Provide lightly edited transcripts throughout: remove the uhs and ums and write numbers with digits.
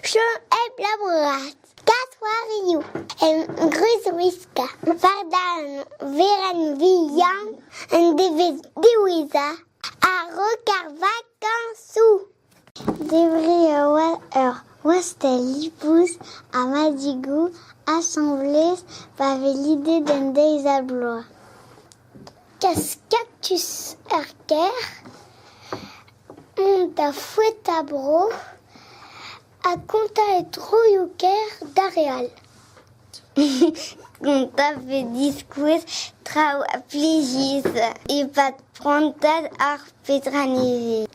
Chom hep labourat. Kas c'hoarioù em gwrezwiskañ. Fardañ an verenn-vihan an devezh diwezhañ a-raok ar vakañsoù. Debriñ a oa ur wastell lipous ha madigoù asambles pa vez lidet an deiz-ha-bloaz. Kas kaktus er gêr, mont da foetañ bro ha kontañ e troioù-kaer d'ar re all. Kontañ pe diskouez traoù plijus e-pad prantad ar petra nevez.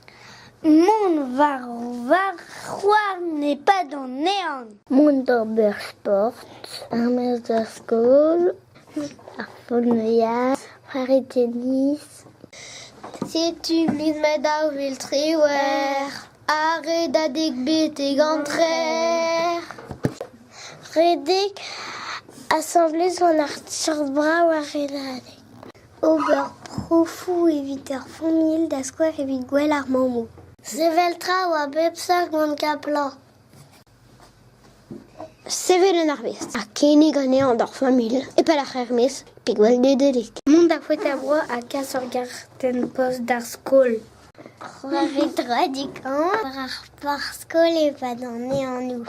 Mont war varc'h-houarn e-pad an ehan. Mont d'ober sport, ar maez d'ar skol, ar fonneier, c'hoari tennis. Setu miz Mae 2018, ar redadeg betek an trec'h. Redek asambles gant ar seurt brav a redadeg. Ober profoù evit ar familh da skouer evit gouel ar mammoù. Sevel traoù a bep seurt gant Kaplan. Sevel un arvest ha kinnig anezhañ d'ar familh e-pad ar c'hermes pe gwall Nedeleg. Mont da foetañ-bro ha kas ur gartenn-post d'ar skol. C'hoari troadig-kañv war ar porzh-skol e-pad an ehanoù.